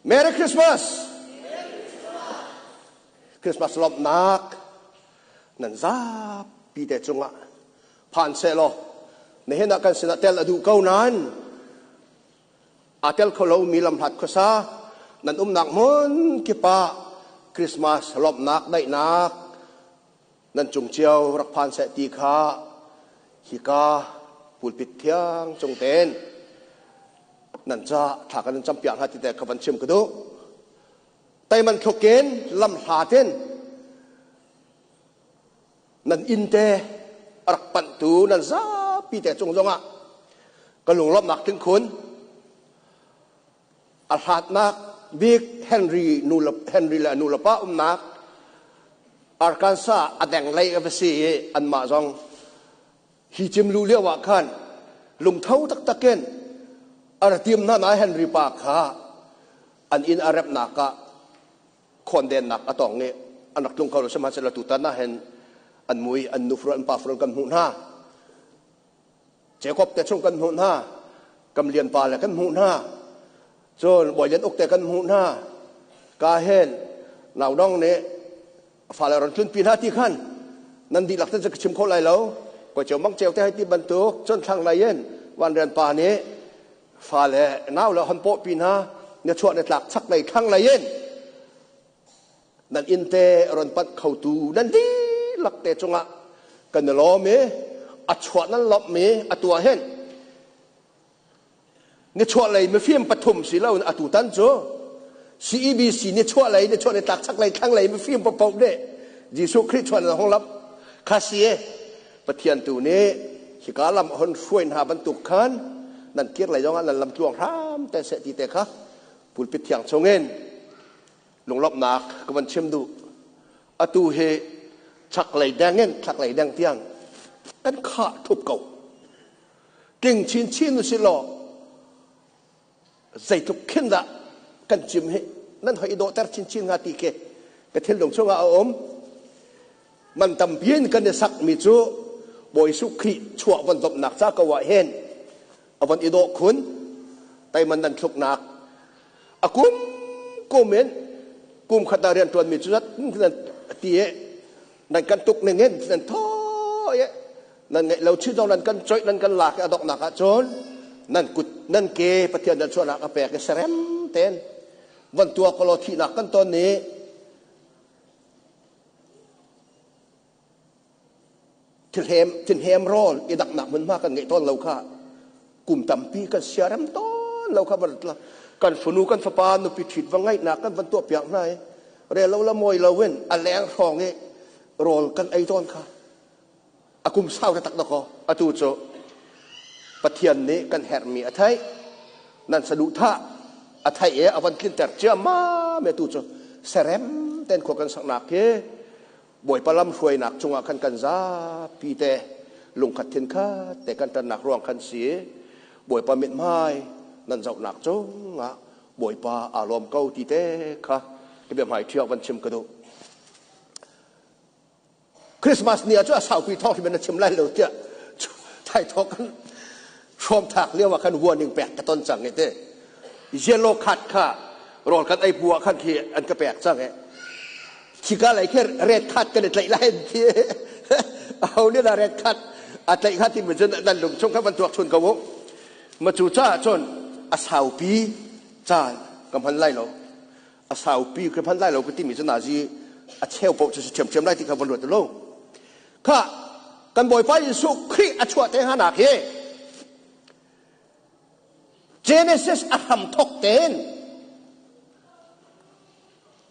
Merry Christmas! Christmas lawmhnak nan zapi te cungah phan sehlaw nihin ah kan sinah tel a duh ko nain aa tel kho lomi lamhlat khuasa nan umnak hmun kip ah Christmas lawmhnak daihnak nan cung cio rak phan seh ti kha hika pulpit thiang cung tein nan ca thla kan in campiak hna ti te kha van chim ka duh. Teiman thluk in lam hlat in nan inn te a rak panhtu nan zapi te cung zongah ka lunglawmhnak tling khun. A hlatnak bik Henry nu le Henry le a nu le pa umnak Arkansas a deng lei a va si i anmah zong hi cim lu lio ah khan lungtho taktak in a ra tim hna na Henry pa kha an inn a remnak ah khawndennak a tong i an rak tlung kho lo. Sihmanhsehlaw tutan ah hin an mui an nu an pa furun kan hmuh hna, Jacob te chung kan hmuh hna, kam lian pa le kan hmuh hna, cun Bawi Lian Uk te kan hmuh hna. Ka hen naudong nih fale ron tlunpi hna ti khan nan dihlak te ka chim kho lai lo. Koi ceu mang ceu te hai ti bantuk cun thlang lei in van rian pa nih fale nau le hon pawhpi hna na chuah na tlak chak lei thlang lei in nan inn te ron panh khotu nan dihlak te cungah kan i lawm i a chuah nan lawmhmi a tuah hin nichuahlei mifim pathum si lo in atu tan cu CEBC nichuahlei nichuah nitlak chaklei thlanglei mifim paoh nih Jesuh Khrih chuan an hong lamh kha si e. Pathian tu nih hika lam a hon hruai hna bantuk khan nan kir lei zongah nan lam tluang hram te seh ti te kha pulpit thiang chungin lunglawmhnak ka van chim duh. Atu hi chaklei deng in thlaklei deng tiang kan khah thup ko. Tling chinchin usih law zeitluk khin dah kan cim hi nan hoi i dawhter chinchin hnga ti khi ka thinlung chungah a um. Man tampi in kan i sakmi cu Bawi Jesuh Khrih chuah von domhnak ca ko ah hin a von i dawh khun. Teiman nan thluknak a kum kum in kum khat ah rian ṭuanmi cu zat nan ti i nan kan tuk ning in nan thaw i nan ngeih lo chin zong nan kan coih, nan kan lak i a donghnak ah cun nan kut nan ke Pathian nan chuahnak a pek i serem tein van tuah kolaw thihnak kan ton i thilhem thinhem rawl i daknak hmunhma kan ngeih tawn lo kha kum tampi kan siarem tawn lo kha van kan fanu kan fapa nupi ṭhit va ngaihnak kan van tuah piak hna i rel lo la mawi lo in a leng hrawng i rawl kan ei tawn kha a kum sau tak dakaw. Atu cu Pathian nih kan herhmi a theih, nan saduhthah a theih i a van tlinter ciammam i atu cu serem ten khua kan saknak hi Bawipa lam hruainak cungah khan kan zapi te lungkhat thinkhat te kan ṭannak ruang khan si. Bawipa mithmai nan zohnak cungah Bawipa aa lawm ko ti te kha ka biahmai ṭhiak van chim ka duh. Christmas ni ah cu a saupi thawng hrim na chim lai lo tiah thai thawk kan hrawm thak lio ah khan warning pek ka ton cang i te yellow card kha rawl kan ei bu ah khan khi an ka pek cang i khika lei khi red card kan i tlaih lai ti ho nih dah red card a tlaih kha ti mi cun nan lung chung kha van tuak chun ko u. Ma cu caah cun a saupi caan ka hman lai lo. A saupi ka hman lai lo ka timi cu nazi a cheu paoh cu si ṭhiamṭhiam lai ti kha van ruat lo. Kha kan Bawipa Jesuh Khrih a chuah te hna hi Genesis a hram thok tein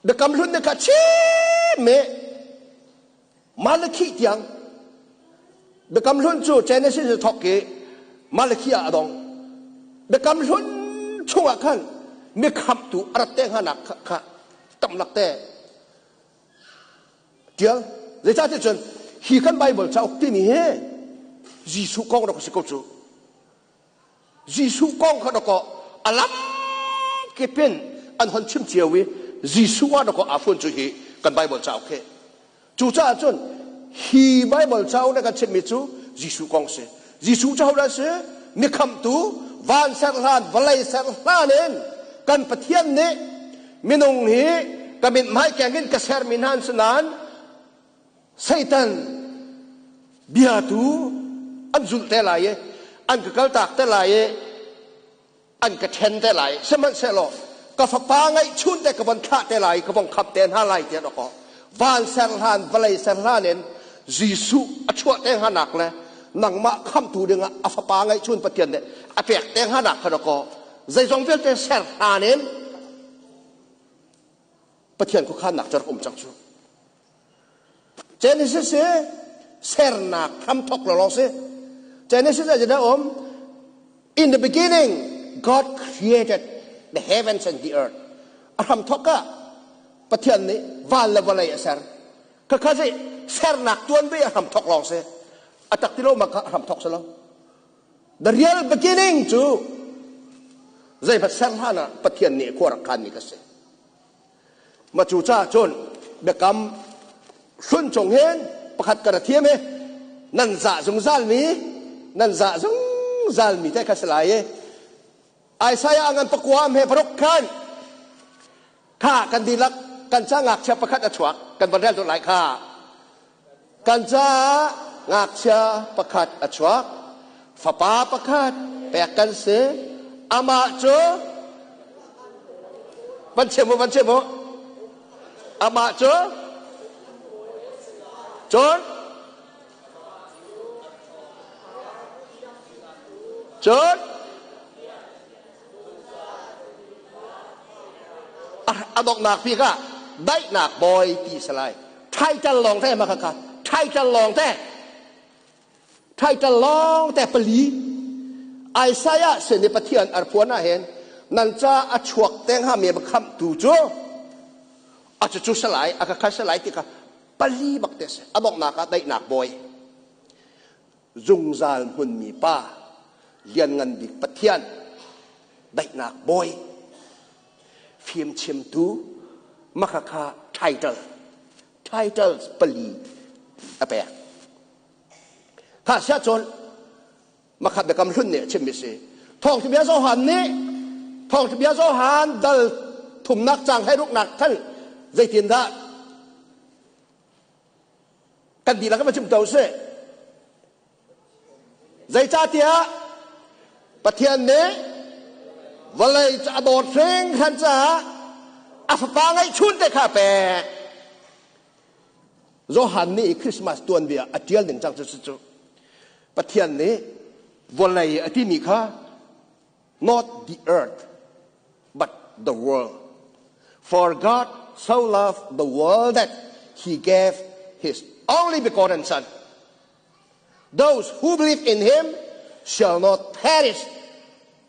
biakam hlun ne kha chim me Malakhi tiang. Biakam hlun cu Genesis a thok i Malakhi ah a dong. Biakam hlun chungah khan mi khamhtu a rat te hnganak kha tamlak te tial. Zeicahtiah cun hi kan Bible cauk timi hi Jesuh kong rak si ko cu. Jesuh kong kha dakaw a lam kip in an hon chim cio i Jesuh ah dakaw aa fun cu hi kan Bible cauk hi. Cucaah cun hi Bible cauk na kan chimmi cu Jesuh kong si. Jesuh cu hodah si? Mi khamhtu, van ser hlan, vawlei ser hlan in kan Pathian nih Minung hi ka mithmai keng in ka sermi hna an si nain Satan bia tu an zulh te lai i an ka kaltak te lai i an ka ṭhen te lai. Sihmanhsehlaw ka fapa ngeihchun te ka von thlah te lai, ka von khap te hna lai tiah dawkaw van ser hlan vawlei ser hlan in Jesuh a chuah te hnganak le nangmah khamtu dingah a fapa ngeihchun Pathian nih a pek te hnganak kha dawkaw zeizong vialte ser hlan in Pathian khuakhannak cu rak um cang cu. Genesis hi sernak hramthok lawlaw si. Genesis ah zeidah um? In the beginning, God created the heavens and the earth. A hramthok ah Pathian nih van le vawlei a ser. Khakha si sernak tuanbia a hramthok lawng si. A tak ti lo ma kha a hramthok si lo. The real beginning cu zeihmanh ser hlan ah Pathian nih khua rak khanmi ka si. Ma cu caah cun biakam hlun chung hin pakhat ka ra thiam i nan zah zungzal mi nan zah zungzal mi te kha si lai i Isaiah ngan pakua he paruk khan kha kan dihlak kan ca ngakchia pakhat a chuak kan van rel lai kha kan ca ngakchia pakhat a chuak fapa pakhat pek kan si amah cu van chim u van chim u amah cu cun cun a donghnak bik ah daihnak bawi ti si lai title lawng te ma kha title lawng te title lawng te pali Isaiah sin i Pathian arphuan ah hin nan ca a chuak teng ha mi khamh tu cu a cu cu salai a ka kha salai ti kha pali bak te si a donghnak ah daihnak bawi zungzal hmunmi pa lianngan bik Pathian daihnak bawi fimchimtu makhakha title titles pali a pek kha sia cun makhat biakam hlun nih a chimmi si thawngtha bia Johan nih thawngtha bia Johan dal thumnak cang hai ruknak khan zeitindah kan dihlak in va chim ko sih zeicahtiah Pathian nih vawlei cu a dawt hringhran caah a fapa ngeihchun te kha a pek Johan nih Christmas tuanbia a ṭial ning cang cu cu Pathian nih vawlei a timi kha not the earth but the world for God so loved the world that he gave his only begotten son those who believe in him shall not perish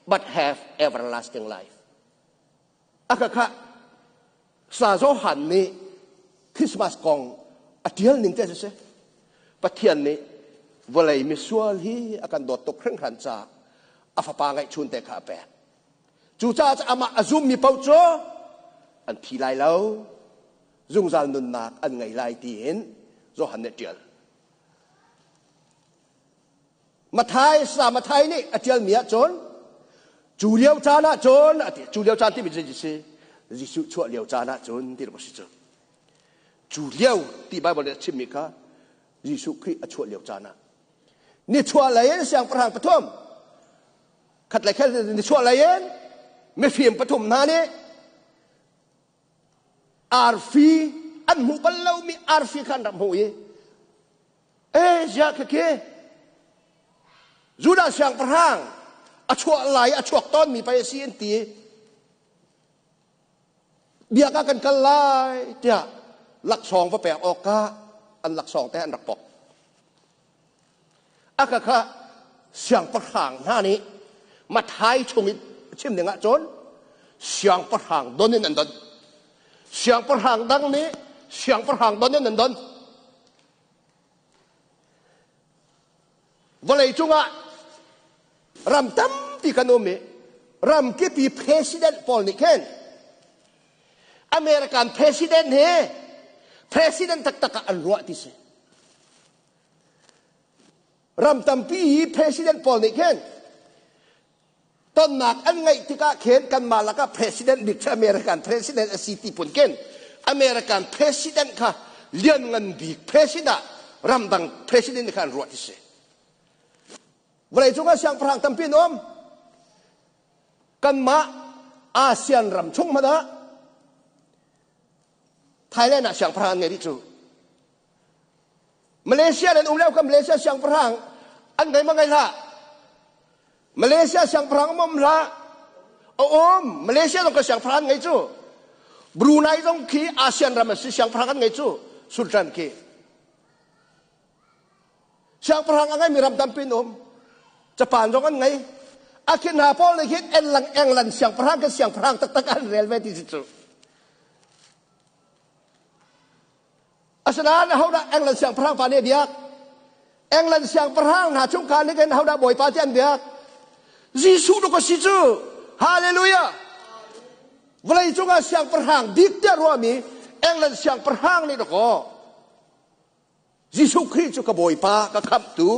but have everlasting life Aka sa Johan nih Christmas kong a ṭial ning te si Pathian nih vawlei misual hi a kan dawt tuk hringhran caah a fapa ngeihchun te kha a pek. Cucaah amah a zummi paoh cu an thi lai lo, zungzal nunnak an ngei lai tiin Johan nih a ṭial. Mathai sa Mathai nih a ṭialmi ahcun cu lio caan ahcun a ti cu lio caan timi cu si Jesuh chuah lio caan ahcun ti si cu cu lio ti Bible nih a chimmi kha Jesuh Khrih a chuah lio caan ah nichuah lei in siangpahrang pathum khat lei khat nichuah lei in mifim pathum hna nih arfi an hmuh bal lomi arfi kha an rak hmuh i e ziah khikhi Judah siangpahrang a chuah lai a chuak tawnmi pei a si an ti biak ah kan kal lai tiah laksawng va pek awkah an laksawng te an rak pok a ka kha siangpahrang hna nih Mathai chung i chim ding ahcun siangpahrang don in an don siangpahrang dang nih siangpahrang don in an don Vawlei cungah ram tampi kan um i ram kip i president pawl nih khin American president hi president taktak ah an ruah ti si. Ram tampi i president pawl nih khin Tonnak an ngeih tikah khin kanmah lakah president bik cu American president a si ti phun khin American president kha lianngan bik president ah ramdang president kha an ruah ti si. Vawleicung ah siangpahrang tampi an um. Kanmah ASEAN ram chung hmanh ah Thailand ah siangpahrang an ngei dih cu. Malaysia nan um lio kha Malaysia siangpahrang an ngei ma ngei hlah. Malaysia siangpahrang um um hlah. A um. Malaysia zong ka siangpahrang an ngei cu. Brunei zong khi ASEAN ram a si siangpahrang an ngei cu. Sultan khi. Siangpahrang a ngeimi ram tampi an um. Japan zong an ngei. A khi hna pawl nih hin England England siangpahrang kan siangpahrang taktak an rel ve ti si cu. Asinain ahodah England siangpahrang pa nih a biak? England siangpahrang hna chungkhar nih khin ahodah Bawipa ti an biak? Jesuh duk a si cu. Hallelujah! Vawlei cungah siangpahrang bik tiah ruahmi England siangpahrang nih dakaw Jesuh Khrih cu ka Bawipa, ka khamhtu,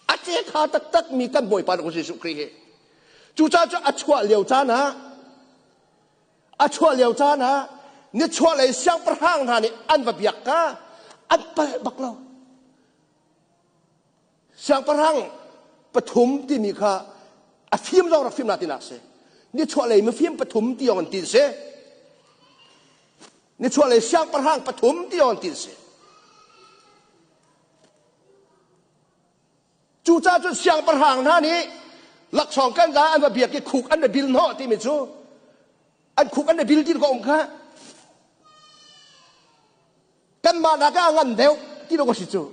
a cekha taktak mi kan Bawipa dakaw Jesuh Khrih hi. Cucaah cu a chuah lio caan ah A chuah lio caan ah nichuahlei siangpahrang hna nih an va biak ka an palh bak lo. Siangpahrang pathum timi kha a fim zong rak fim na tinak si. Nichuahlei mifim pathum ti yong an tin si. Nichuahlei siangpahrang pathum ti yong an tin si. Cucaah cun siangpahrang hna nih laksawng kan za an va biak i khuk an va bil hnawh timi cu an khuk an va bil ti ko um kha kanmah nak ah a ngan deuh ti lo si cu.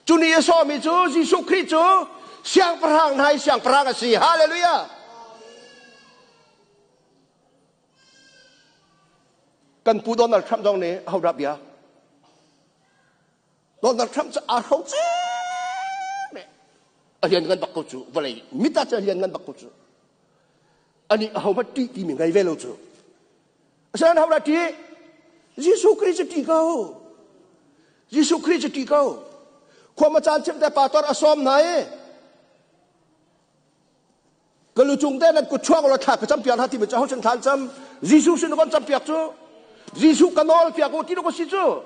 Cu ni a sawmi cu Jesuh Khrih cu siangpahrang hna i siangpahrang a si. Hallelujah! Kan pu Donald Trump zong nih ahodah bia? Donald Trump cu aa hrocer a lian ngan bak ko cu vawlei mit ah cu a lian ngan bak ko cu ani ahohmanh ṭih timi ngei ve lo cu asinain ho dah ṭih Jesuh Khrih cu ṭih ko Jesuh Khrih cu ṭih ko khua ma caan chim te pastor a sawm hna i Ka lu cung te nan kut chuak law thla ka cam piak hna ti mi cu ho sin thlan cam Jesuh sin kan cam piak cu Jesuh ka nawl piak u ti ko si cu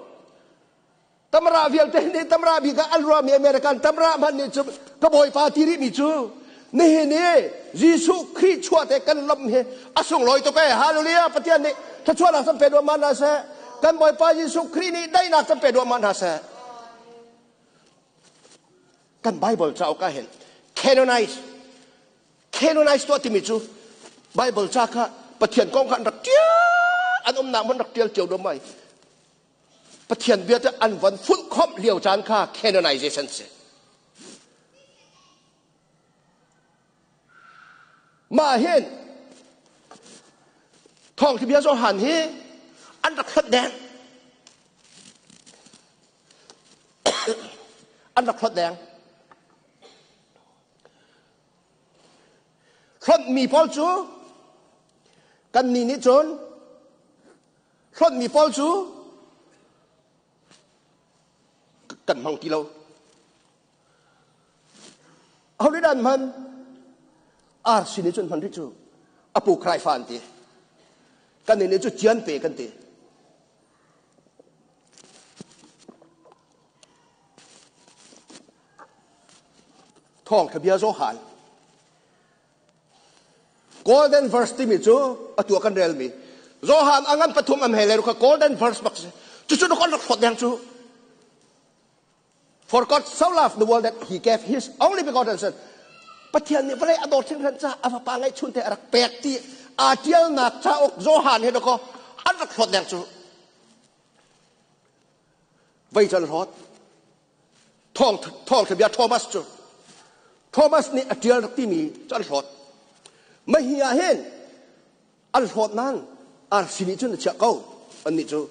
tamra vialte nih tamra bik ah an ruahmi American tamra hmanh nih cu ka bawipa ti rih mi cu nihin i Jesuh Khrih chuah te kan lawmh hi a sunglawi tuk ee hallelujah Pathian nih thluachuahnak kan pe duah ma hna seh kan bawipa Jesuh Khrih nih daihnak kan pe duah ma hna seh Kan Bible cauk ah hin canonize canonize tuah timi cu Bible ca kha Pathian kong kha an rak ṭial an umnak hmun rak ṭial cio dom ai Pathian bia te an von fulhkhomh lio caan kha canonization si Mah hin thawngṭha bia Johan hi an rak hlat deng An rak hlawt deng. Hlawtmi pawl cu kannih nih cun hlawtmi pawl cu kan hmang ti lo. Ho nih dah an hman? RC nih cun hman rih cu. Apu Khraifa an ti. Kannih nih cu cian pe kan ti. Thawngtha bia Johan Golden verse timi cu atu ah kan relmi Johan a ngan pathum am he le kha golden verse bak si cucu na kon rak hlawt deng cu For God so loved the world that he gave his only begotten son. Pathian nih vawlei a dawt hringhran caah a fapa ngeihchun te a rak pek ti aa ṭialnak cauk Johan he dakaw an rak hlawt deng cu. Vei cu an hlawt. Thawng thawngṭha bia Thomas cu Thomas nih a ṭial rak timi cu an hlawt. Mahi ah hin an hlawt nain arsi nih cun a chiah ko annih cu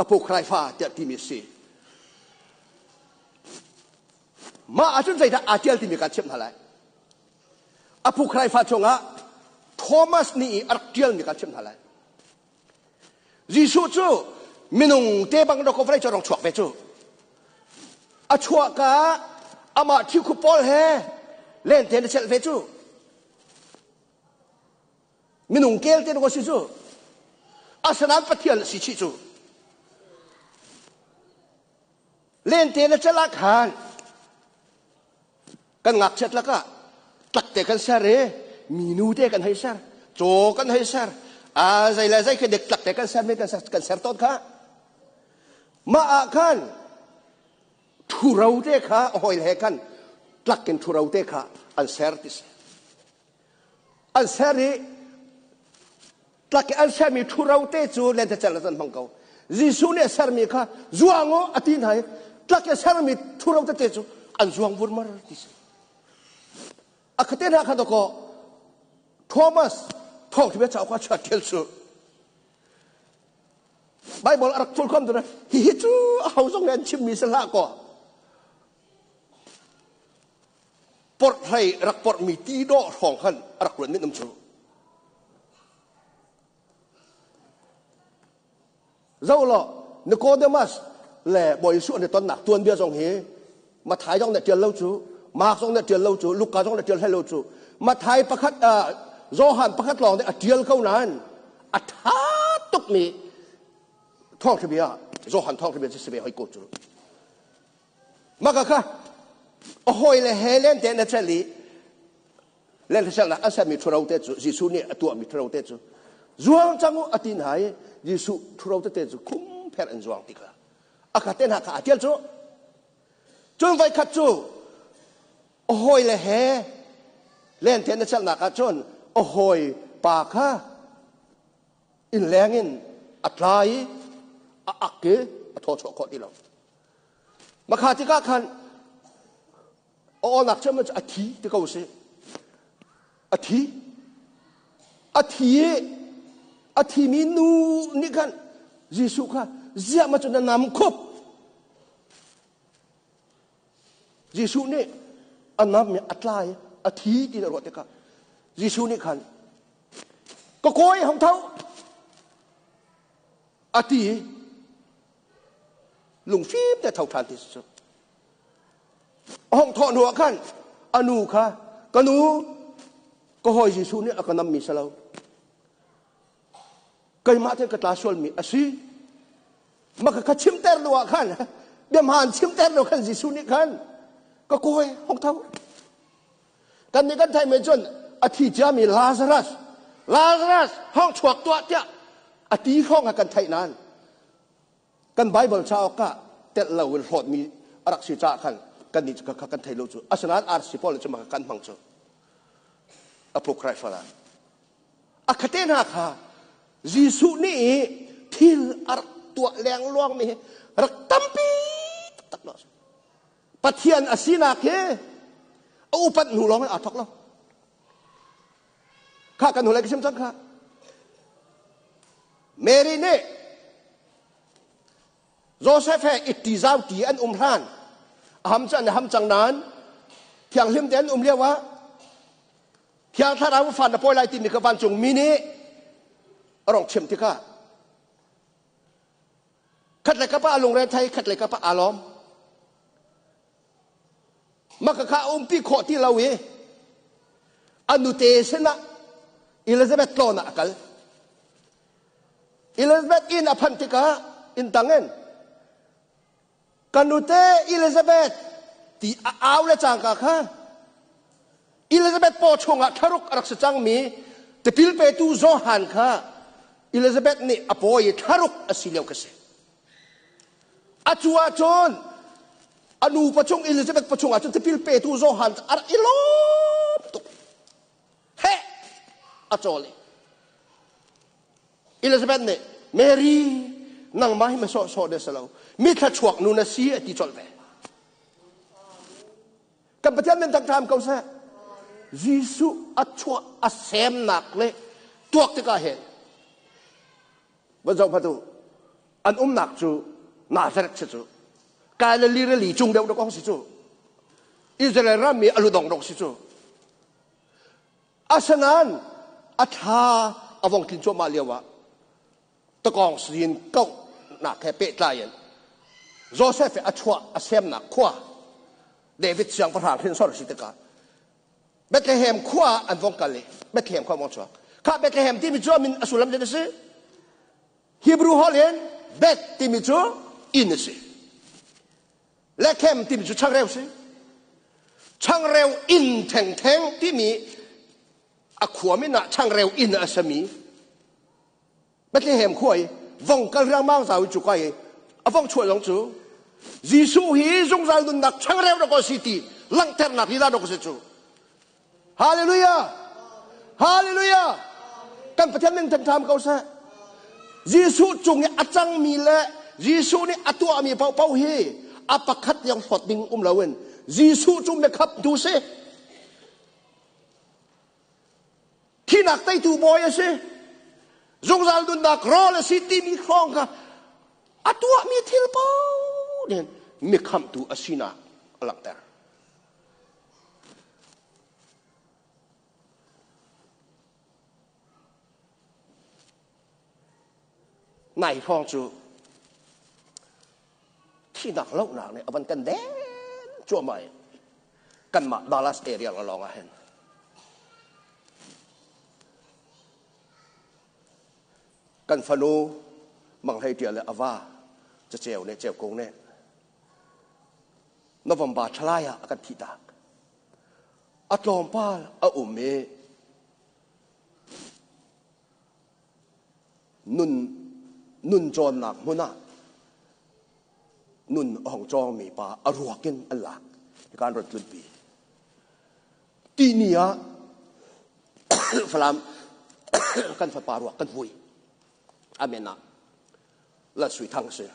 apocrypha tiah timi a si mah ahcun zeidah aa ṭial timi kaan chimh hna lai apocrypha chungah Thomas nih i a rak ṭialmi kaan chimh hna lai Jesuh cu minung te bang dawkaw vawlei cu a rong chuak ve cu a chuah ka amah thikhu pawl he. Lente na celh ve cu. Minung kel te ko si cu. Asinain Pathian si chih cu. Lente na celh ah khan kan ngakchiat lakah tlak te kan ser i minu te kan hei ser caw kan hei ser a zei le zei khi dek tlak te kan ser mi kan ser kan ser tawn kha mah ah khan ṭhuro te kha hawi he khan tlak in ṭhuro te kha an ser ti si an ser i tlak i an sermi ṭhuro te cu lentecelh an hmang ko Jesuh nih a sermi kha zuang u a ti hna i tlak i a sermi ṭhuro tete cu an zuang vurmar ti si a khate hna kha dakaw Thomas thawngṭha cauk ah chuah ṭial cu Bible a rak ṭul khom tu hihi cu a ho zong nih an chimmi si hlah kaw porhlei rak porhmi ti dawh hrawng khan a rak luan min um cu zo law Nicodemus le Bawi Jesuh an i tonnak tuanbia zong hi Mathai zong nih ṭial lo cu Mark zong nih ṭial lo cu Luka zong nih ṭial hlei lo cu Mathai pakhat Johan pakhat lawng nih a ṭial ko nain a ṭha tukmi thawngṭha bia Johan thawngṭha bia cu si ve hoi ko cu maka kha a hawi le he len te na cel i len selnak an sermi ṭhuro te cu Jesuh nih a tuahmi ṭhuro te cu zuang cang u a ti hna i Jesuh ṭhuro tete cu khum pher in zuang ti kha a kha te hna kha aa ṭial cu cun voikhat cu a hawi le he lente na celhnak ah cun a hawi pa kha inn leng in a tla i a ak i a thaw chuah khawh ti lo makha tikah khan a awlnak cu a thi ti ko si a thi a thi i a thimi nu nih khan Jesuh kha ziah ma cu na nam khup Jesuh nih a nam i a tlai a thi ti na ruah tikah Jesuh nih khan ka kawi hong tho a ti i lungfim te tho ṭhan ti si cu a hong thawh hnu ah khan a nu kha ka nu ka hawi Jesuh nih a ka nammi si lo keimah te ka tla sualmi a si maka kha chimter lu ah khan biahmaan chimter lu khan Jesuh nih khan ka kawi hong tho kan nih kan theih men cun a thi ciami Lazarus Lazarus hong chuak tuah tiah a ti hrawng ah kan theih nain kan Bible cauk ah telh lo in hlawtmi a rak si caah khan kan nih kha kan thei lo cu asinain RC pawl cu maka kan hmang cu apocryphal ah a khate hna kha Jesuh nih thil a rak tuah lengluang mi hi rak tampi taktak lo Pathian a sinak hi a upat hnu lawng in aa thawk lo kha kan hnulei ka chim cang kha Mary nih Joseph he itti zau ti an um hlan a ham cu an ham cang nain thianghlim te an um lio ah Thiang Thlarau fa na pawi lai timi kha vancung mi nih a rong chim tikah khat le kapa a lungre thei khat le kapa aa lawm maka kha a umpi khawh ti lo i a nute sinah Elizabeth tlawn ah a kal Elizabeth inn a phanh tikah inn tang in ka nute Elizabeth ti a au le cangka kha Elizabeth paw chungah thlaruk a rak si cangmi tipil petu Johan kha Elizabeth nih a pawi i thlaruk a si lio ka si A cu ahcun a nu pachung Elizabeth pachung ahcun tipil petu Johan a rak i lawm tuk. Heh! A cawl i Elizabeth nih Mary nangmah hi ma sawhsawh de si lo mi thluachuak nu na si a ti colh ve. Kan Pathian min thangṭham ko seh. Jesuh a chuah a semnak le tuak tikah hin van zoh hmanh u an umnak cu Nazareth si cu Galilee rili cung deuh dok si cu Israel ram i a ludong dok si cu asinain a thla a vong tlin cuahmah lio ah takawng sin kauhnak he pehtlai in Joseph a chuah a semnak khua David siangpahrang hrinsor si tikah. Bethlehem khua an vong kal i Bethlehem khua vong chuak. Kha Bethlehem timi cu a min a sullam zeidah a si? Hebrew holh in Beth timi cu inn a si. Lechem timi cu changreu si. Changreu inn thengtheng timi a khua min ah changreu inn a sami Bethlehem khua i vong kal riangmang zau i cu kai i a vong chuah zong cu Jesuh hi zungzal nunnak changreu rak si ti langhternak lila rak si cu. Hallelujah! Hallelujah! Kan Pathian min thangṭham ko seh. Jesuh cung i a cangmi le Jesuh nih a tuahmi paohpaoh hi a pakhat tiang hlawt ding um loin Jesuh cu biakhaptu si. Thinak teitu bawi a si. Zungzal nunnak rawl a si timi hrawng kha a tuahmi thil paoh nih mikhamhtu a sinak a langhter. Nai hrawng cu thinak lohnak nih a van kan den cuahmah i kanmah Dallas area lawng ah hin kan fanu Mang Hlei Ṭial le a va caceu nih Ceu Kung nih November thalai ah a kan thihtak. A tlawmpal a um i nun nun cawnnak hmun ah nun a hong cawngmi pa a ruak in an lak. Hika an rat tlunpi. Tihni ah Falam kan fapa ruak kan vui. Amen ah Lal Sui Thang a si.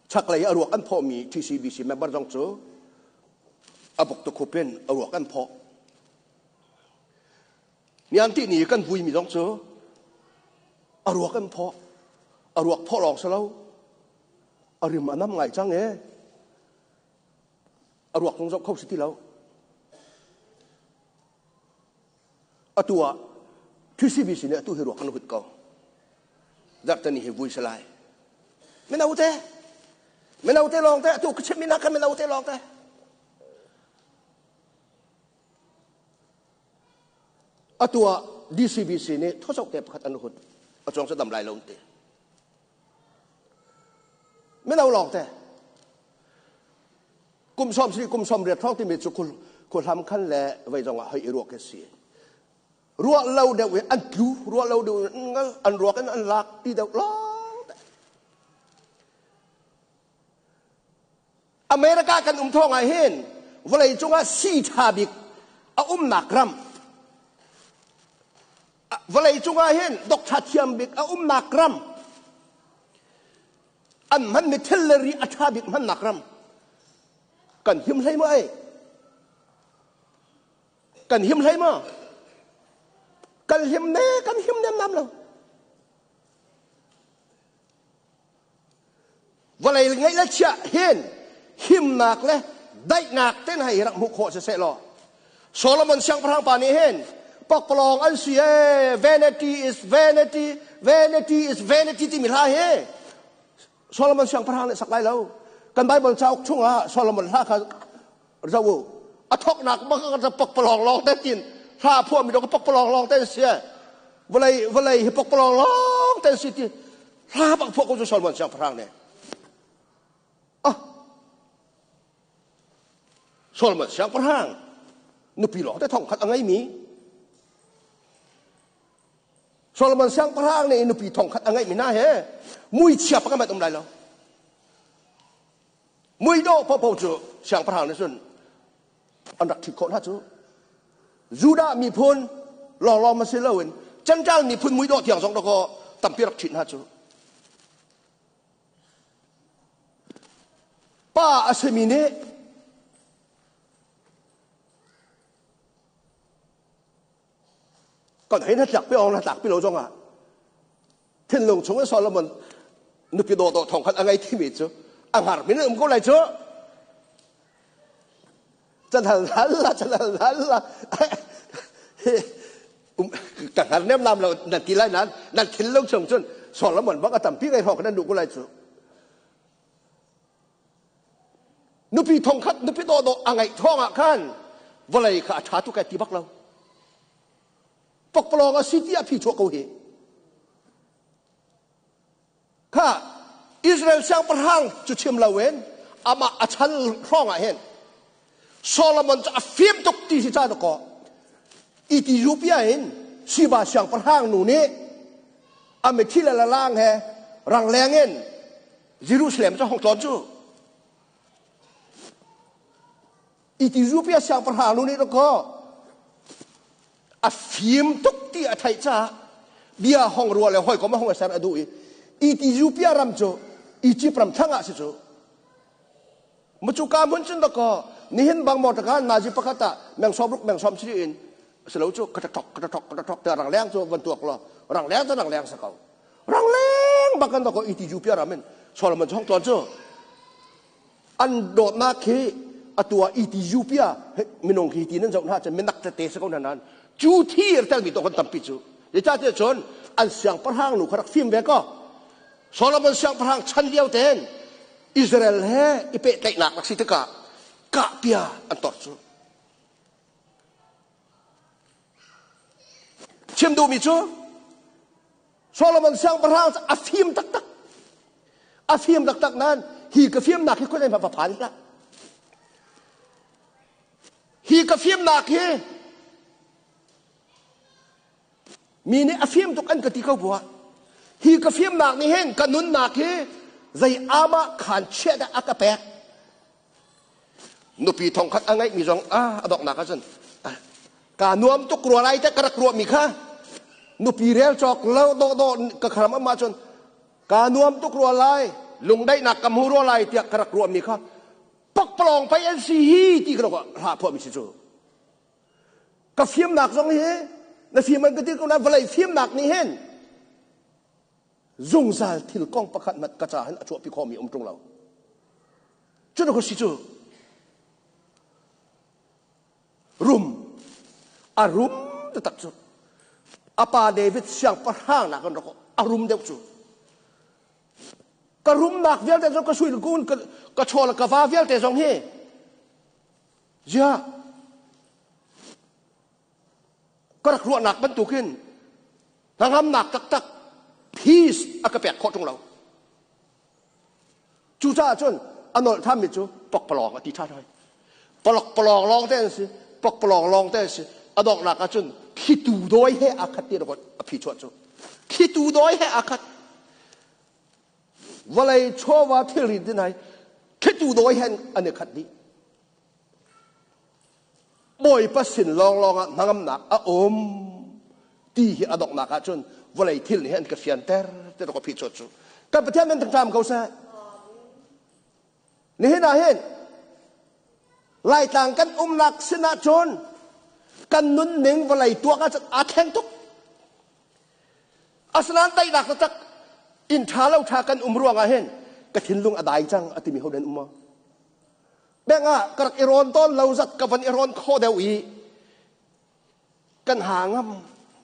Chaklei a ruak an phawhmi TCBC member zong cu a buk tukhup in a ruak an phawh. Nian ti ni kan vuimi zong cu a ruak an phawh. A ruak phawh lawng si lo. A rim a nam ngai cang e. A ruak zong zoh kho si ti lo. Atu ah TCBC nih atu hi ruak kan hut ko. Zarhteni hi vui si lai. Mino te, mino te lawng te, atu ka chimmi nak khan mino te lawng te. Atu ah DCBC nih thawchok te pakhat an hut. A chuang cu dam lai lo ti. Mino lawng te. Kum sawm si kum sawm riat hrawng timi cu khuhlam khan le vei zong ah hoi i ruak si. Ruah lo deuh i an tlu, ruah lo deuh in an ruak in an lak ti deuh lawng te. America kan um thawng ah hin vawlei cungah sii ṭha bik a umnak ram vawlei cungah hin doctor thiam bik a umnak ram an hmanmi thil le ri a ṭha bik hmannak ram kan him hlei maw ei kan him hlei maw kan him ne kan him nem nam lo vawlei ngeih le chiah hin himnak le daihnak ten hei rak hmuh khawh siseh law Solomon siangpahrang pa nih hin pakpalawng an si ee vanity is vanity vanity is vanity timi hla hi Solomon siangpahrang nih sak lai lo kan Bible cauk chungah Solomon hla kha zoh u a thoknak bak ka pakpalawng lawng te tin hla phuahmi dong pakpalawng lawng te si vawlei vawlei hi pakpalawng lawng te si ti hla bak phuah ko cu Solomon siangpahrang nih ah Solomon siangpahrang nupi lawng te thong khat a ngeimi Solomon siangpahrang nih nupi thong khat a ngeihmi hna he muichia pakhat hmanh um lai lo Muidawh paohpaoh cu siangpahrang nih cun an rak ṭhit khawh hna cu. Judah miphun lawnglawng ma si loin Gentile miphun muidawh tiang zong dakaw tampi rak ṭhit hna cu. Pa a simi nih kan hei na tlak pi ong na tlak pi lo zong ah thinlung chung in Solomon nupi dawhdawh thong khat a ngei thimi cu a hngar min um ko lai cu chan hal hal la chan hal hal la ka hngar nem nam lo nan ti lai nan nan thinlung chung cun Solomon bak a tampi ngei hawk nan duh ko lai cu. Nupi thongkhat nupi dawhdawh a ngeih thawng ah khan vawlei kha a ṭha tuk ai ti bak lo. Pokpalawng a si ti a phi chuah ko hi. Kha Israel siangpahrang cu chim loin amah a chan hrawng ah hin Solomon cu a fim tuk ti si ca dakaw Ethiopia in Siba siangpahrang nu nih a mithi le lalang he rangleng in Jerusalem cu hong tlawn cu Ethiopia siangpahrang nu nih dakaw a fim tuk ti a theih caah bia hong rua le hawikom a hong ser a duh i Ethiopia ram cu Egypt ram thlang ah si cu mucu ka hmun cun dakaw nihin bang motor ka nazi pakhat ah meng som ruk meng som sri in silo cu ka tok ka tok ka tok te rang leng cu van tuak lo rang leng cu rang leng sa ko rang leng bakan dakaw Ethiopia ram in Solomon chong tlawn cu An dawtnak hi atu ah Ethiopia minung hi ti nan zoh hna cun minak tete si ko hna nain cu thi a telmi to kan tampi cu. Zeicahtiah cun an siangpahrang nu kha rak fim ve ko. Solomon siangpahrang chan lio tein Israel he i pehtlaihnak rak si tikah kahpia an tor cu. Chim duhmi cu Solomon siangpahrang cu a fim taktak. A fim taktak nain hi ka fimnak hi khuazei hmanh va phan hlah. Hi ka fimnak hi mi nih a fim tuk an ka ti ko buah. Hi ka fimnak nih hin ka nunnak hi zei ama khan chiah dah a ka pek. Nupi thongkhat a ngeihmi zong a donghnak ahcun kaa nuam tuk rua lai te ka rak ruahmi kha nupi rel cawk lo dawhdawh ka kharam am ahcun kaa nuam tuk rua lai lungdaihnak ka hmu rua lai tiah ka rak ruahmi kha pakpalawng pei an si hi ti ka hlah phuahmi si cu ka fimnak zong hi na fim an ka ti ko na vawlei fimnak nih hin zungzal thil kong pakhat hmanh ka ca hin a chuahpi khawhmi um ṭung lo. Cu na si cu rum a rum taktak cu a pa David siangpahrang nak in rak a rum deuh cu ka rumnak vialte zong ka sui kun ka chaw le ka va vialte zong hi ziah ka rak ruahnak bantukin hnangamnak taktak peace a ka pek khawh ṭung lo. Cucaah cun a nolh ṭhanmi cu pokpalawng a ti ṭhan hoi. Palokpalawng lawng te an si, pokpalawng lawng te an si. A donghnak ah cun thlitu dawi he aa khat ti a phi chuah cu. Thlitu dawi he aa khat. Vawlei chawva thilri din hai thlitu dawi he an i khat dih. Bawipa sin lawnglawng ah hnangamnak a um ti hi a donghnak ah cun vawlei thil nih an ka fianter ti ka phi chawt cu kan Pathian nan tangṭam ko seh. Nihin ah hin Laitlang kan umnak sin ah cun kan nunning vawlei tuak ah cun aa thleng tuk. Asinain daihnak taktak inn ṭha lo ṭha kan um ruang ah hin ka thinlung a dai cang a timi ho nan um maw? Beng ah ka rak i rawn tawn lo zat ka van i rawn khawh deuh i kan ha ngam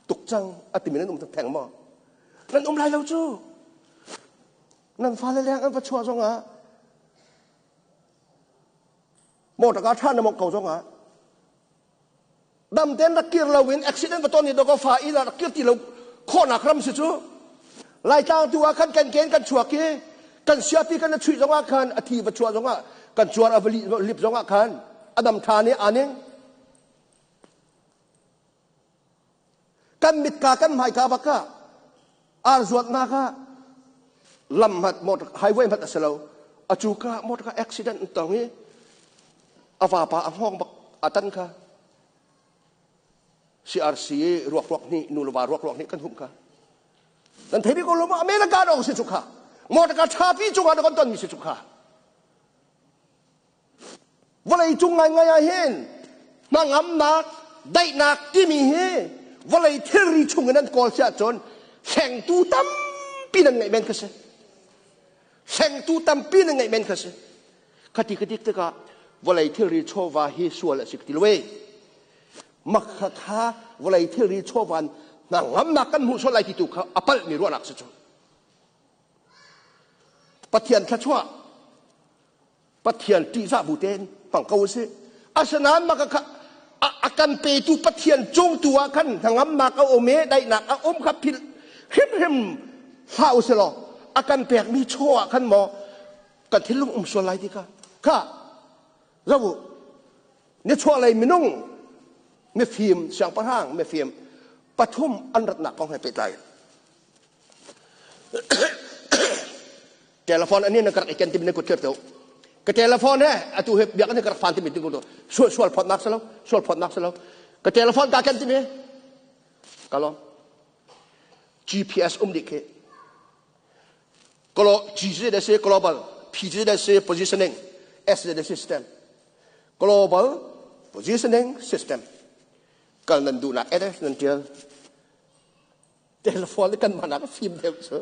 tuk cang a timi nan um theng maw? Nan um lai lo cu. Nan fale leng an va chuah zong ah motor car ṭha na mawngh ko zong ah dam tein rak kir lo in accident va ton i dawkaw fa i rak kir ti lo khawhnak ram si cu Laitlang tu ah khan kan ken kan chuak i kan siapi kan chuih zong ah khan a thi va chuah zong ah kan cuar a va lip zong ah khan a dam ṭhan i aning kan mitka kan hmaika bak ah ar zuatnak ah lam hmat motor highway hmat a si lo a cu ka motor ka accident an tong i a vapa a hngawng bak a tan kha CRC ruak ruak nih nu le va ruak ruak nih kan humh kha nan thei bik ko lo ma America dong si cu kha motor ka thapi cungah kan ton mi si cu kha Vawlei cung ngaingai ah hin hnangamnak, daihnak timi hi vawlei thilri chung in an kawl si ahcun hlengtu tampi nan ngeih men kha si. Hlengtu tampi nan ngeih men kha si. Khati ka dik tikah vawlei thilri chawva hi sual a si ka ti lo e. Mak kha kha vawlei thilri chawva hnangamnak kan hmuh sual lai ti tu kha a palhmi ruahnak si cu. Pathian thluachuah. Pathian ṭihzah bu tein hmang ko usih. Asinain mah kha a kan petu Pathian cung tu ah khan hnangamnak a um i daihnak a um kha philh hrimhrim hlah usih law a kan pekmi chaw ah khan maw kan thinlung um sual lai ti kha kha zoh u nichuahlei minung mifim siangpahrang mifim pathum an ratnak kong he pehtlai Telephone ani na karak iken timi na kut to. Ka telephone he atu he biak ni karak fan timi ting to. Sual sual phot nak salo, sual phot nak salo. Ka telephone ka ken timi. Kalom. GPS um dik he. Kolo G Z se global, P Z se positioning, S Z system. Global positioning system. Kal nan duh nak address nan tial. Telephone kan man ah fim deuh cu.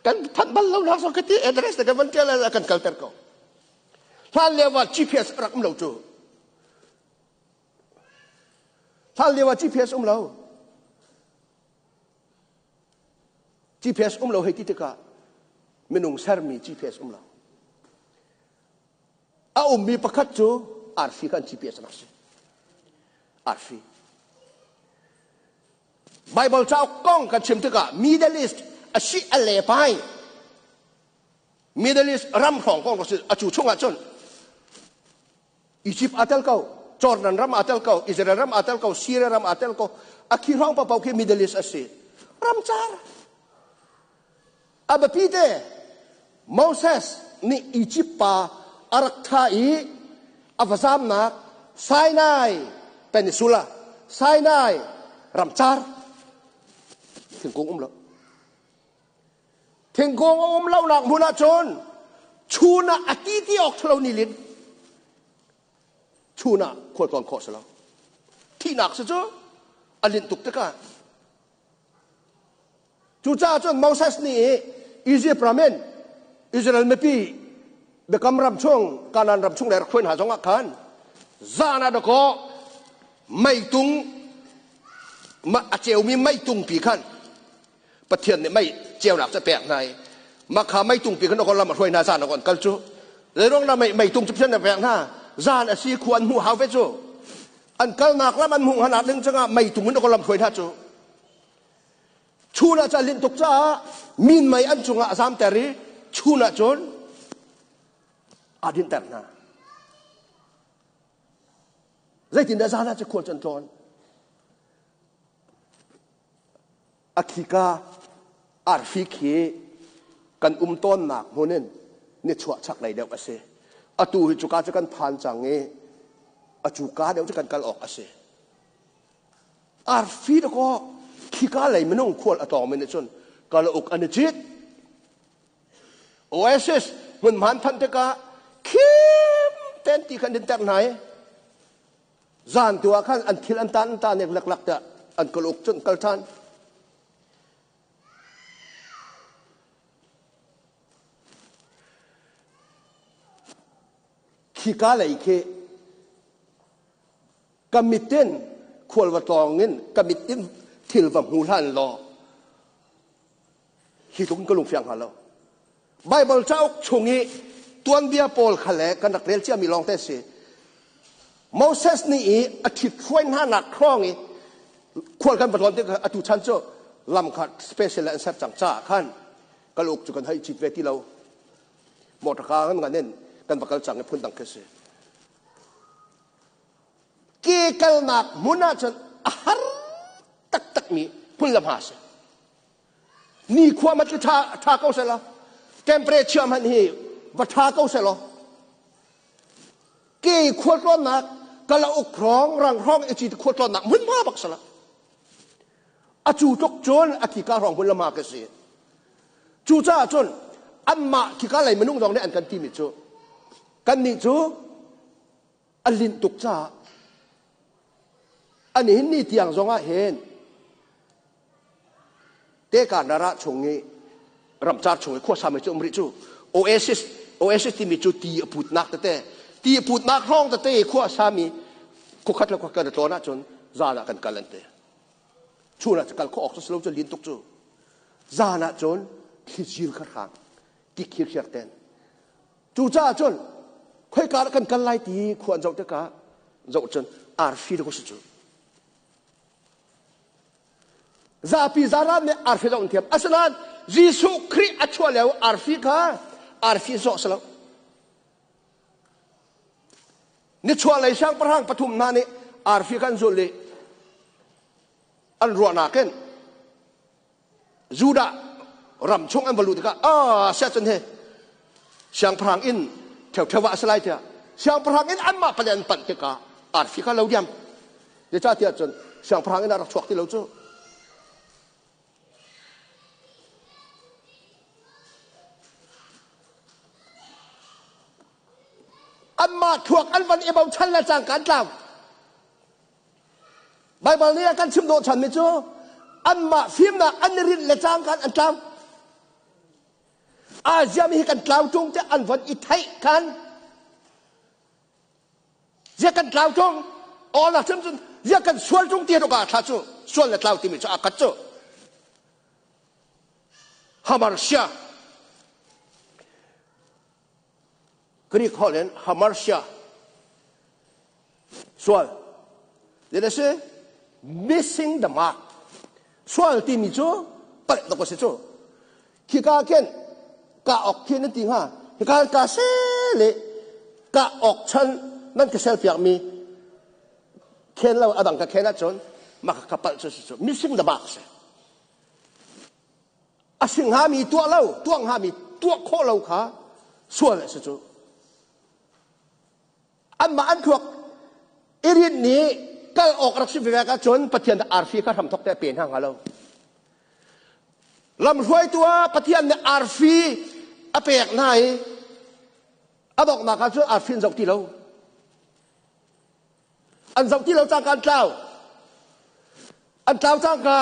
Kan phanh bal lo nak so ka ti address kan van tial kan kalter ko. Hlan lio ah GPS rak um lo cu. Hlan lio ah GPS um lo. GPS um lo hei ti tikah minung sermi GPS um lo. A ummi pakhat cu arfi kha an GPS rak si. Arfi. Bible cauk kong kan chim tikah Middle East a si a le pai. Middle East ram hrawng kong si a cu chungah cun Egypt aa tel ko, Jordan ram aa tel ko, Israel ram aa tel ko, Syria ram aa tel ko. A khi hrawng paoh khi Middle East a si. Ramcar. A biapi te Moses nih Egypt pa a rak thah i a va zamnak Sinai Peninsula, Sinai ramcar thingkung um lo. Thingkung a um lonak hmun ah cun chun ah a ti ti awk ṭhalo ni lin chun ah khualtlawn khawh si lo. Thihnak si cu a linh tuk tikah Cucaah cun Moses nih Izipt ram in Israel mipi biakam ram chung Kanaan ram chung le rak hruai hna zongah khan zan ah dakaw meitung a ceumi meitungpi khan Pathian nih mei ceunak cu a pek hna i makha meitungpi khan dakaw lam a hruai hna zan ah an kal cu zeiruang dah meitung cu Pathian nih a pek hna zan a si khua an hmuh hau ve cu an kalnak lam an hmuh hna ding cangah meitung in dakaw lam hruai hna cu Chun ah cun a linh tuk caah minmei an cungah a zamter i chun ah cun aa dinhter hna. Zeitindah zan ah cu khual cu an tlawn? A khika arfi khi kan um tawnnak hmun in nichuah chaklei deuh a si. Atu hi cuka cu kan phan cang i a cuka deuh cu kan kal awk a si. Arfi dakaw khika lei minung khual a tawngmi nih cun kalauk an i cit. Oasis hmunhman phanh tikah khim ten ti khan din ter hna i zan tu ah khan an thil an tan an tan leklak tiah an kalauk cun kal ṭhan. Khika lei khi Ka mit in khual va tlawng in ka mit in thil va hmu hlan law hi tluk in ka lungfiang hnga lo. Bible cauk chung i tuanbia pawl kha le kan rak rel ciami lawng te si. Moses nih i a ṭhit hruai hna nak hrawng i khual kan va tlawn tik atu chan cu lam kha special le an ser cang caah khan kal uk cu kan hei cit ve ti lo. Motor ka kan ngan in kan va kal cang i phun dang khi si. Ke kalnak hmun ahcun a har taktakmi hmun le hma a si. Nikhua hmanh cu ṭha, ṭha ko seh law, temperature hmanh hi va ṭha ko seh law, ke khualtlawnnak kalauk hrawng rang hrawng i ci khualtlawnnak hmunhma bak sala. A cu tluk cun a khika hrawng hmun le hma ka si. Cucaah cun anmah khika lei minung zong nih an kan timi cu kannih cu a linh tuk caah ani hin ni tiang zongah hin teka nara chung i ramcar chung i khuasa mi cu um rih cu oasis oasis timi cu ti a putnak tete ti a putnak hrawng tete i khuasa mi khuakhat le khuakhat kan tlawn ahcun zan ah kan kal an ti chun ah kal khawh awk cu si lo cu lin tuk cu zan ah cun thlizil kha hrang ki khirkhiar ten. Cucaah cun khoika dah kan kal lai ti khua an zoh tikah zoh cun arfi dah si cu. Zapi zaran nih arfi zoh an thiam. Asinain Jesuh Khrih a chuah lio arfi kha arfi zawh si lo. Nichuahlei siangpahrang pathum hna nih arfi kha an zulh i an ruahnak in Judah ram chung an va luh tikah ah siah cun he siangpahrang inn ṭheuṭheu ah a si lai tiah siangpahrang inn anmah pale an panh tikah arfi kha lo diam. Zeicahtiah cun siangpahrang inn ah rak chuak ti lo cu. Anmah thluak an van i bochan le cangka an tlau. Baibal nih a kan chim dawh chanmi cu anmah fimnak an i rinh le cangka an tlau. Asia mi hi kan tlau ṭung tiah an von i theih khan Zia kan tlau ṭung aw nak cun cun zia kan sual ṭung ti ah thla cu sual le tlau timi cu aa khat cu. Hamarsia Greek holh in hamarsia sual Then a si missing the mark sual timi cu palh tuk a si cu khika khin ka ok khi nan ti hnga hika ka se le ka ok chan nan ka sel piak mi khen lo adang ka khen ahcun maka ka palh cu cu missing the mark si a si hngami tuah lo tuah hngami tuah khawh lo kha sual a si cu Anmah an thluak i rinh nih kal awk rak si vevek ahcun Pathian nih arfi kha hramthok te a pe hna hnga lo. Lamhruaitu ah Pathian nih arfi a pek hna i a donghnak ah cun arfi an zoh ti lo. An zoh ti lo cangka an tlau. An tlau cangka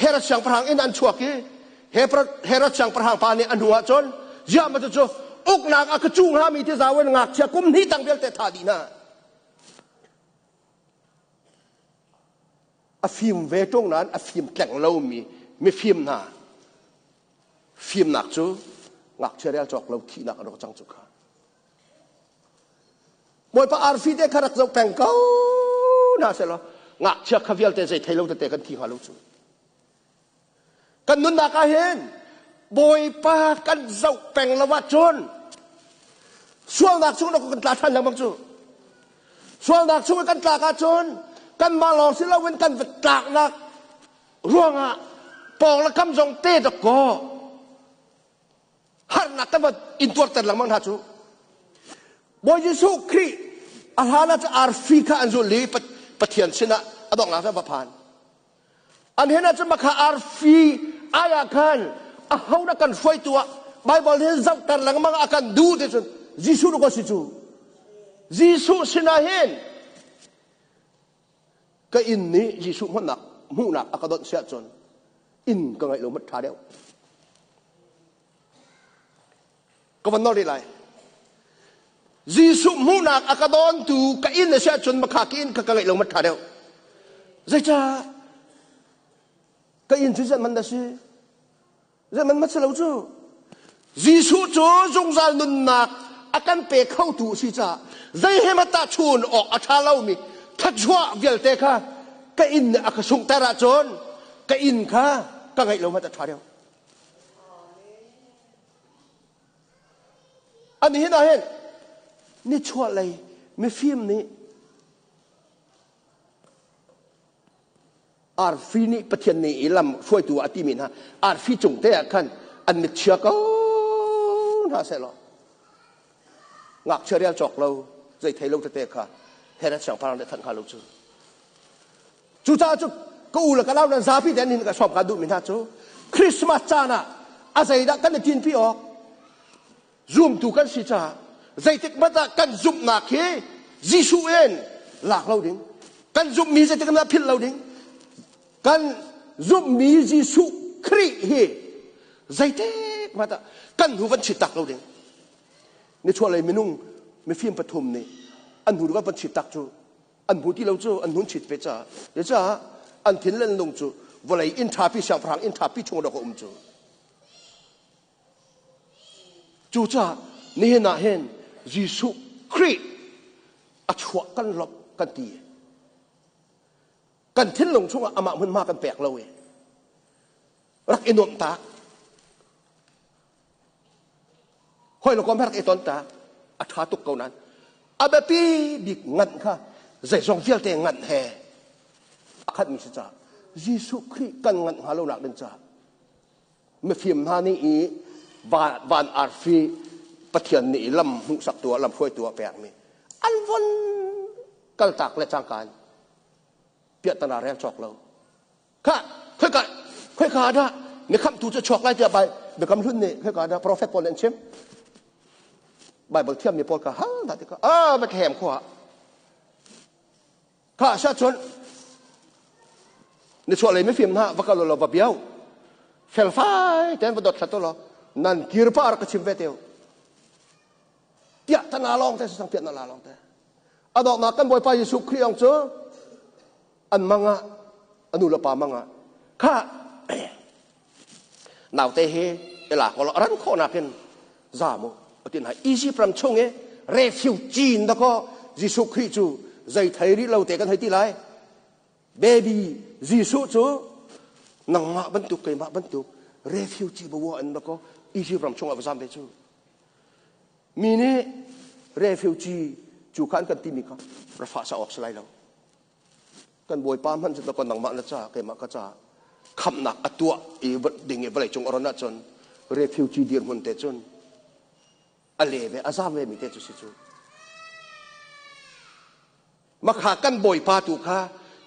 Herod siangpahrang inn an chuak i Herod siangpahrang pa nih a hnu ah cun ziah ma cucu uknak a ka cu hngami ti zau in ngakchia kum hnih tang vialte thah dih hna. A fim ve ṭung nain a fim tleng lomi mifim hna fimnak cu ngakchia rel cawk lo thihnak a rak cang cu kha. Bawipa arfi te kha rak zoh peng ko hna sehlaw ngakchia kha vialte zei thei lo tete kan thi hnga lo cu. Kan nunnak ah hin Bawipa kan zoh peng lo ahcun sualnak chung kan tla ṭhan lengmang cu. Sualnak chung kan tlak ahcun kanmah lawng si loin kan va tlaknak ruangah pawng le kam zong te dok kaw harnak kan van intuarter lengmang hna cu Bawi Jesuh Khrih a hlan ah arfi kha an zulh i Pathian sinah a donghnak ah va phan an hen ah cun makha arfi ai ah khan a ho na kan hruaitu ah Bible hin zohter lengmang a kan duh ti cun Jesuh nu ko si cu Jesuh sinah hin ka inn nih Jesuh hmannak hmuhnak a ka donh siah cun inn ka ngaih lo mat ṭha deuh. Ka van nol rih lai. Jesuh hmuhnak a ka dawntu ka inn a si ahcun makha ka inn kha ka ngaih lo mat ṭha deuh. Zeicah ka inn cu zeihmanh dah si? Zeihmanh mat si lo cu. Jesuh cu zungzal nunnak a kan pe khotu a si caah zei he hmanh tahchun awk a ṭha lomi thluachuah vialte kha ka inn nih a ka sunghter ahcun ka inn kha ka ngeih lo hmanh a ṭha deuh. Ani hin ah hin nichuahlei mifim nih Arfi nih Pathian nih i lam hruaitu ah a timi hna arfi cung te ah khan an mit chia ko hna sehlaw ngakchia rial cawk lo zei thei lo tete kha Herod siangpahrang nih a thanh hnga lo cu. Cucaah cu ka u le ka nau nan zapi te nin ka sawm ka duhmi hna cu Christmas caan ah a zeidah kan i tinpi awk Zumtu kan si caah zeitik hmanh ah kan zumhnak hi Jesuh in lak lo ding. Kan zumhmi zeitik hmanh ah philh lo ding. Kan zumhmi Jesuh Khrih hi zeitik hmanh ah kan hnu van chit tak lo ding. Nichuahlei minung mifim pathum nih an hnu van chit tak cu an hmu ti lo cu an hun chit ve caah caah an thin le an lung cu vawlei inn ṭhapi siangpahrang inn ṭhapi chung dawk a um cu. Cucaah Nihin ah hin Jesuh Khrih a chuah kan lawmh kan ti. Kan thinlung chungah amah hmunhma kan pek lo i rak i nuamh tak. Hoi le kom he rak i ton tak. A ṭha tuk ko nain a biapi bik nganh kha zeizong vialte nganh he a khatmi si caah Jesuh Khrih kan nganh hnga lo nak ding caah mifim hna nih i van arfi Pathian nih lam hmuhsaktu ah lam hruaitu ah pekmi an von kaltak le cangka in piahtana rel cawk lo kha khoika khoika dah mi khamhtu cu chuak lai tiah bai biakam hlun nih khoika dah profet pawl nih an chim Bible thiammi pawl ka hal hna tikah ah Bethlehem khua Kha sia cun nichuahlei mifim hna va kal law va biau felfai tein va dot hlat law nan kir pa rak ka chim ve teu tiah tana lawng te sang piah na la lawng te a donghnak kan bawipa Jesuh Khrih ong cu an mangah anu le pa mangah kha naute hi ila ko ran khawh nakin za mu atin hai Egypt ram chung i refugee in dakaw Jesuh Khrih cu zei thei rih lo te kan hei ti lai baby Jesuh cu nangmah bantuk keimah bantuk refugee bawa in dakaw Egypt ram chung ah va zam ve cu mi nih refugee cu khan kan timi kha rafa sa awk si lai lo Kan Bawipa hmanh cu dakaw nangmah na ca keimah ka ca khamhnak a tuah i ding i vawlei cung a ron ahcun refugee dirhmun te cun a le ve a zam ve mi te cu si cu. Makha kan Bawipa tu kha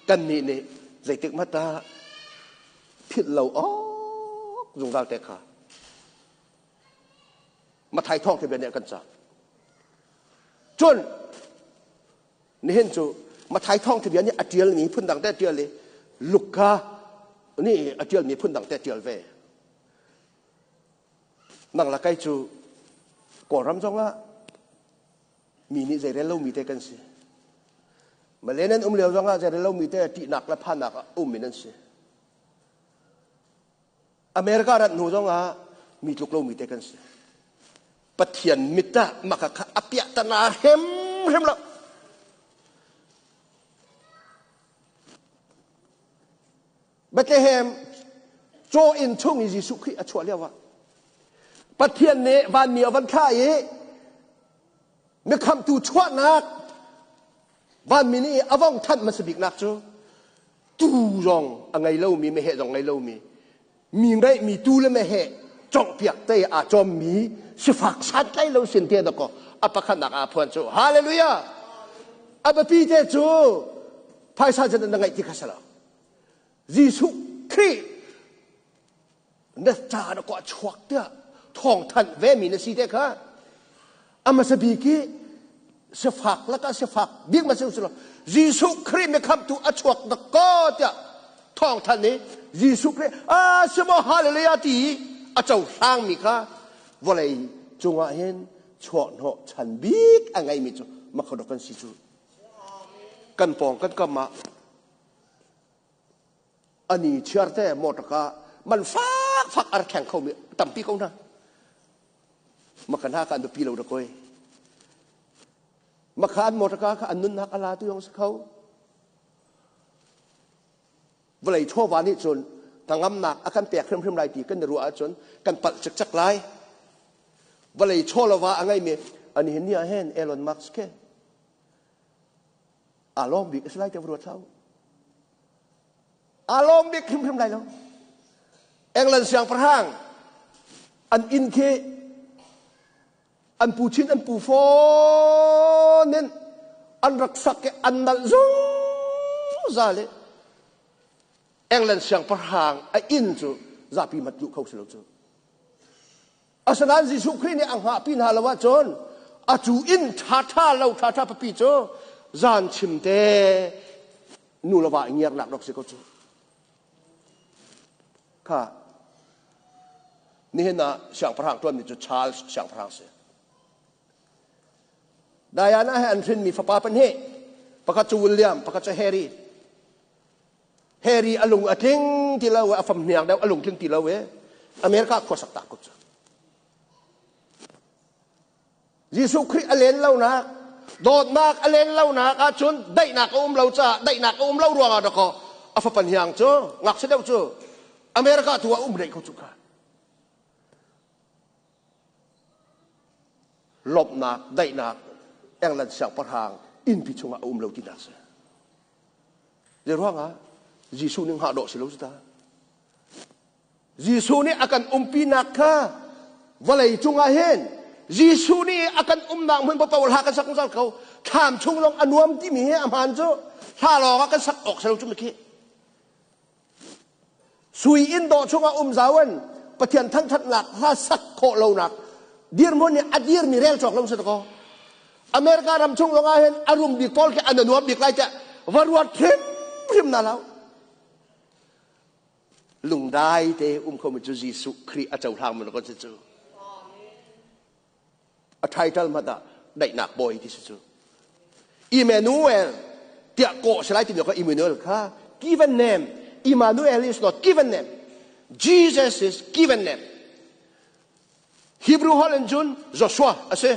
kan nih nih zeitik hmanh ah philh lo awk zungzal te kha Mathai thawng te bia nih a kan cah. Cun Nihin cu Mathai thawngtha bia nih a ṭialmi phundang te a ṭial i Luka nih a ṭialmi phundang te a ṭial ve. Nang la kai cu Kawlram zongah mi nih zeirel lomi te kan si. Malay nan um lio zongah zeirel lomi te ṭihnak le phannak ah um in an si. America rat hnu zongah mi tluk lomi te kan si. Pathian mit ah maka kha a piah tana hrimhrim lo. Bethlehem caw inn chung i Jesuh Khrih a chuah lio ah Pathian nih vanmi a van thlah i mikhamtu chuahnak vanmi nih a vong thanh hmasa biknak cu tuu zong a ngei lomi meheh zong ngei lomi mi ngeihmi tuu le meheh conghpiak te aa cawmmi sifak santlai lo sin te dakaw a pakhatnak aa phuan cu hallelujah a biapi te cu phaisa zan na ngeih ti kha si lo Jesuh Khrih na ca na kua chuak tiah thawngthanh ve mi na si te kha a hmasa bik i sifak lakah sifak bik ma si lo Jesuh Khrih mi khamtu a chuak dak ko tiah thawngthanh i Jesuh Khrih a simo hallelujah ti i a cohlang mi kha vawlei cungah hin chuahhnawh chan bik a ngeimi cu makhodok kan si cu kan pawng kan kam ah ani chiar te motor man fak fak ar kheng kho mi tampi ko hna makan ha kan pi lo da koi makhan motor ka kha an nunnak ala tu yong si kho vawlei chawva nih cun hnangamnak a kan pek hrimhrim lai ti kan i ruah ahcun kan palh cikcek lai vawlei chaw lova a ngeimi ani hin ni ah hin Elon Musk ke aa lawm bik a si lai tiah va ruat hlah u. Aa lawm bik hrimhrim lai lo. England siangpahrang an inn khi an pu chin an pu fawn in an rak sak i an nalh zungzal i England siangpahrang a inn cu zapi mat luh kho si lo cu. Asinain Jesuh Khrih nih a hngahpi hna lo ahcun a cu inn ṭhaṭha lo ṭhaṭha papi cu zan chim te nu le va i ngiarnak rak si ko cu. Kha nihin ah siangpahrang ṭuanmi cu Charles siangpahrang si. Diana he an hrinmi fapa pahnih, pakhat cu William, pakhat cu Harry. Harry a lung a tling ti lo a fam hniang deuh a lung tling ti lo i America khuasak tak ko cu. Jesuh Khrih a len lonak, dawtnak a len lonak ahcun daihnak a um lo caah daihnak a um lo ruangah dakaw a fapa hniang cu ngakchia deuh cu America tu ah um rih ko cu kha. Lawmhnak, daihnak, England siangpahrang innpi chungah a um lo tinak si. Zei ruangah Jesuh nih hngah dawh si lo cu ta. Jesuh nih a kan umpinak kha vawlei cungah hin Jesuh nih a kan umnak hmun paoh hla kan sak zungzal ko. Thlam chung lawng a nuam timi hi a hmaan cu hla lawng ah kan sak awk si lo cu khi. Sui inn dawh chungah um zau in Pathian thangthatnak hla sak khawh lonak dirhmun nih a dirmi rel cawk lo si ko. America ram chung zong ah hin a rum bik pawl khi an nuam bik lai tiah va ruat hrimhrim na lo. Lungdai te um khomi cu Jesuh Khrih a cohlang mi ko cu. A title hmanh ah daihnak bawi ti si cu. Emmanuel tiah kawh si lai timi kha Emmanuel kha given name. Emmanuel is not given name. Jesus is given name. Hebrew holh in cun Joshua a si.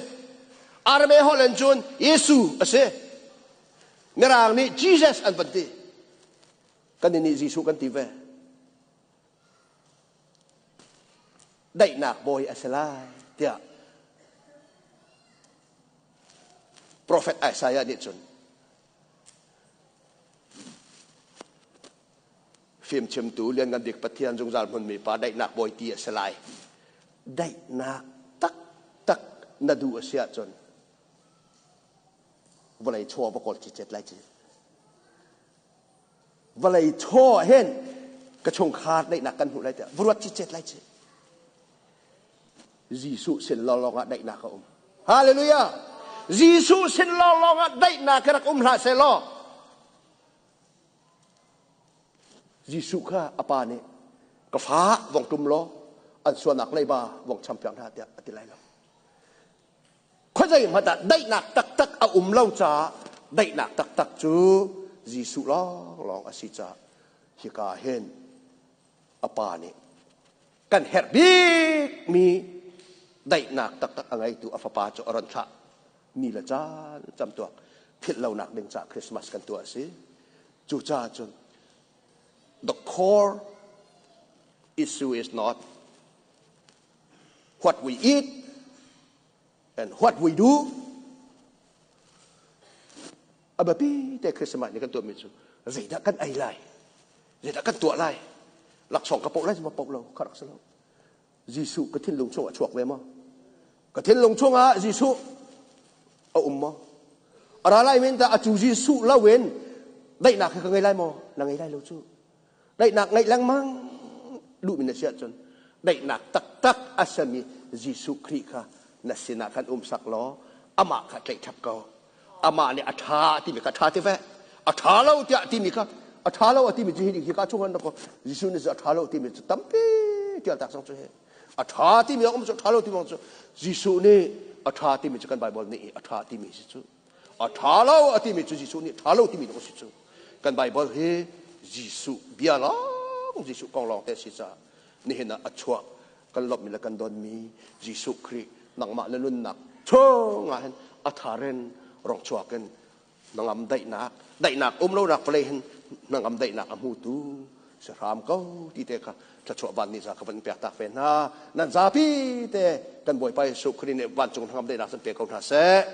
Aramaic holh in cun Jesu a si. Mirang nih Jesus an van ti. Kan nih Jesuh kan ti ve. Daihnak bawi a si lai tiah Prophet Isaiah nih cun fimchimtu lianngan bik Pathian zungzal hmunmi pa daihnak bawi ti a si lai. Daihnak taktak na duh a si ahcun vawlei chaw va kawl cicet lai ci. Vawlei chaw hin ka chungkhar daihnak kan hmuh lai tiah va ruat cicet lai ci. Jesuh sin lawnglawng ah daihnak a um. Hallelujah! Jesuh sin lawnglawng ah daihnak rak um hlah seh law Jesuh kha a pa nih ka fa vong tum law an sualnak leiba vong champiak hna tiah a ti lai lo. Khuazei hmanh ah daihnak taktak a um lo caah daihnak taktak cu Jesuh lawnglawng a si caah hika hin a pa nih kan herh bikmi daihnak taktak a ngeitu a fapa cu a ron thlah ni le caan camtuak philh lonak ding caah Christmas kan tuah a si. Cucaah cun the core issue is not what we eat and what we do. A biapi te Christmas nih kan tuahmi cu zeidah kan ei lai, zeidah kan tuah lai, laksawng ka poh lai ma poh lo, kha rak si lo. Jesuh ka thinlung chungah chuak ve maw? Ka thinlung chungah Jesuh a um maw? A ra lai men ta a cu Jesuh lo in daihnak hi ka ngei lai maw? Na ngei lai lo cu. Daihnak ngeih lengmang duhmi na si ahcun daihnak taktak a sami Jesuh Khrih kha na sinah khan um sak law amah kha tlaih ṭhap ko. Amah nih a ṭha timi kha ṭha ti ve. A ṭha lo tiah timi kha a ṭha lo a timi cu hi hi ka chung an ko Jesuh nih a ṭha lo timi cu tampi tial tak cang cu hi. A ṭha timi um cu ṭha lo timi cu Jesuh nih a ṭha timi cu kan Bible nih a ṭha timi si cu. A ṭha lo a timi cu Jesuh nih ṭha lo timi a si cu. Kan Bible hi Jesuh bia lawng Jesuh kong lawng te si caah nihin ah a chuah kan lawmhmi le kan donmi Jesuh Khrih nangmah na nunnak chungah hin a thar in rong chuak in nangam daihnak daihnak um lonak vawlei hin nangam daihnak a hmutu si hram ko ti te kha thluachuah van nih za ka van pek tak ve hna nan zapi te kan Bawipa Jesuh Khrih nih vancung hnangam daihnak san pe ko hna seh.